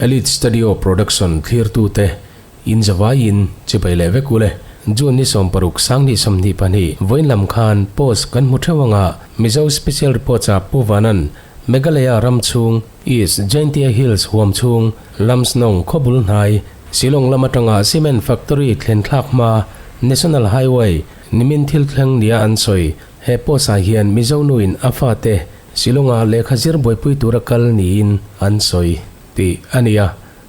Elite Studio Production thlirtute in zavaiin chibai leh vek ule. June ni 60 sanghnih 22 vawiin lam khan post kan hmu theuh anga Mizo Special Reports ah Pu Vanan Meghalaya ram chhung East Jaintia Hills huam chhung Lamsnong khawbul hnai Shillong lam atanga Cement Factory thlen thlak hma National Highway nimin thil thleng nia an sawi. He post ah hian Mizo nuin a fate Shillong-a lehkha zir buaipui tura kal niin an sawi tih a ni a.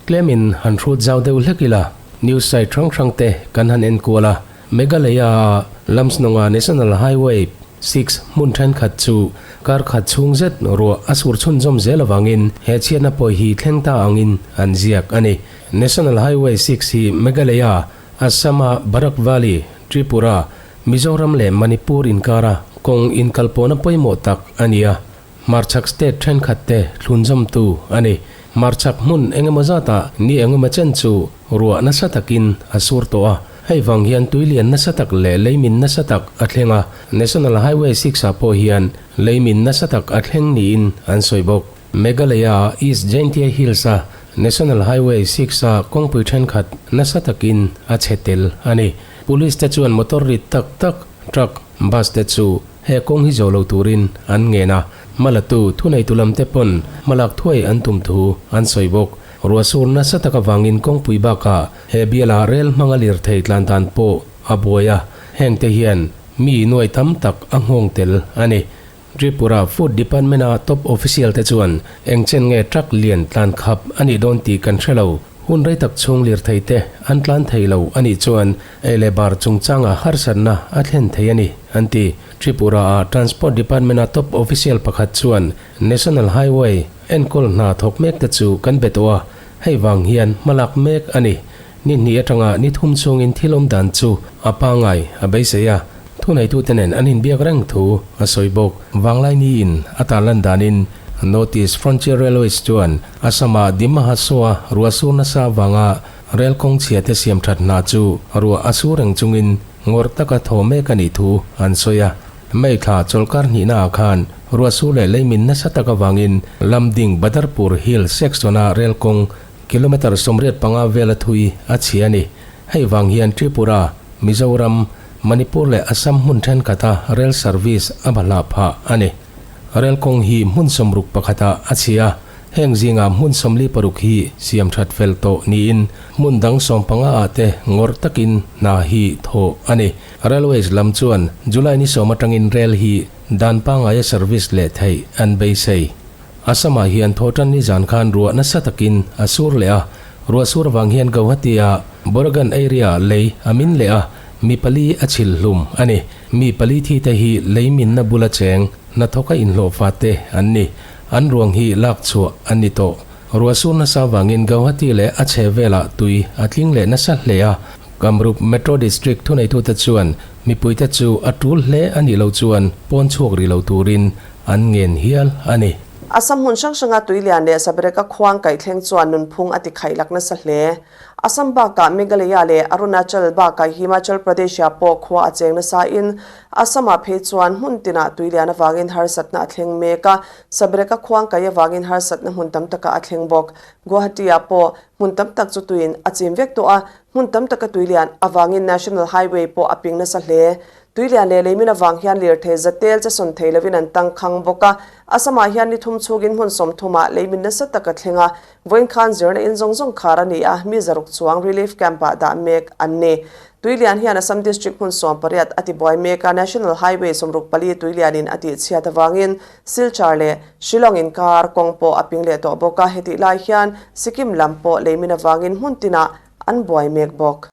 Tlemin han hrut zau deuh hlek ila, news site hrang hrang te kan han enkual a. Meghalaya-a Lamsnonga National Highway 6 hmun thenkhat chu kar khat chhung zet ruah a sur chhunzawm zel avangin he chhiatna pawi hi thleng ta angin an ziak a ni. National Highway 6 hi Meghalaya, Assam-a Barak Valley, Tripura, Mizoram leh Manipur inkara kawng inkalpawhna pawimawh tak a ni a, hmarchhak state thenkhatte thlunzawmtu a ni. Hmarchhak hmun engemaw zatah ni engemaw chen chu ruah nasa takin a sur tawh a, hei vang hian tuilian nasa tak leh leimin nasa tak a thleng a, National Highway 6 ah pawh hian leimin nasa tak a thleng niin an sawi bawk. Meghalaya East Jaintia Hills a National Highway 6 a kawngpui thenkhat nasa takin a chhe tel a ni. Police te chuan motor rit tak tak, truck, bus te chu he kawng hi zawh lo turin an ngen a, hmalatu thuneitu lam te pawn hmalak thuai an tum thu an sawi bawk. Ruahsur nasa tak avangin kawngpui bakah he bialah rel hmanga lirthei tlan dan pawh a buai a, heng te hian mi nuai tam tak a nghawng tel a ni. Tripura Food Department-a top official te chuan eng chen nge truck lian tlan khap a nih dawn tih kan hre lo. Hun rei tak chhung lirthei te an tlan thei lo a nih chuan ei leh bar chungchanga harsatna a thlen thei a ni, an ti. Tripura-a Transport Department-a top official pakhat chuan National Highway enkawl hna thawk mek te chu kan be tawh a, hei vang hian hmalak mek a ni. Ni hnih atanga ni thum chhungin thil awm dan chu a pangai a beisei a, thuneitute nen an inbiak reng thu a sawi bawk. Vanglaini-in a tarlan danin North East Frontier Railways chuan Assam-ah Dima Hasua ruah sur nasa avanga rel kawng chhia te siam that hna chu ruah a sur reng chungin ngawrh taka thaw mek a nih thu an sawi a. May thla chawlhkar hnihnaah khan ruah sur leh leimin nasa tak avangin Lamding Badarpur Hill section-a rel kawng Kilometre 85 vela thui a chhia a ni. Hei vang hian Tripura, Mizoram, Manipur leh Assam hmun thenkhatah rel service a bahlah phah a ni. Rel kawng hi hmun 61 ah a chhia a, heng zingah hmun 46 hi siam that fel tawh niin hmun dang 15 ah te ngawrh takin hna hi thawh a ni. Railways lam chuan July ni 10 atangin rel hi dan pangaia service leh theih an beisei. Assam-ah hian thawhtan ni zan khan ruah nasa takin a sur leh a, ruah sur avang hian Gauhati-a Boragan area lei a min leh a, mi pali a chhil hlum a ni. Mi pali thi te hi lei minna bula cheng hnathawka inhlawhfa te an ni. An ruang hi lak chhuah an ni tawh. Ruah sur nasa avangin Gauhati leh a chhe velah tui a tling leh nasa hle a, Kamrup Metro District thuneitute chuan mipuite chu a tul hle a nih loh chuan pawn chhuak rih lo turin an ngen hial a ni. Assam hmun hrang hranga tuilian leh Sabereka khuang kaihthleng chuan nunphung a ti khaih lak nasa hle. Assam bakah Meghalaya leh Arunachal bakah Himachal Pradesh-ah pawh khua a cheng nasain Assam-ah phei chuan hmun tinah tuilian avangin harsatna a thleng mek a, Sabereka khuang kaih avangin harsatna hmun tam takah a thleng bawk. Guwahati-ah pawh hmun tam tak chu tuiin a chim vek tawh a, hmun tam taka tuilian avangin National Highway pawh a ping nasa hle. Tuilian leh leimin avang hian lirthei zatel che sawn thei lovin an tang khang bawk a. Assam-ah hian ni thum chhungin hmun 30 ah leimin nasa tak a thleng a, vawiin khan zirna in zawng zawng khar a ni a, mi 600 chuang relief camp-ah dah mek an ni. Tuilian hian Assam district hmun 18 a tibuai mek a, National Highway 64 tuilianin a tihchhiat avangin Silchar leh Shillong inkar kawng pawh a ping leh tawh bawk a, hetih lai hian Sikkim lam pawh leimin avangin hmun tinah an buai mek bawk.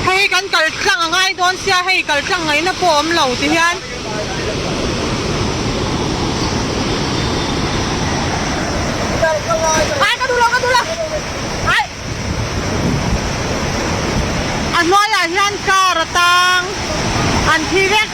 Hei kan kal tlang a ngai dawn sia hei kal tlang ngaihna pawh a awm lo ti hian. Ai ka duh lo ka duh lo ai a hnuaiah hian car a tang an thi vek.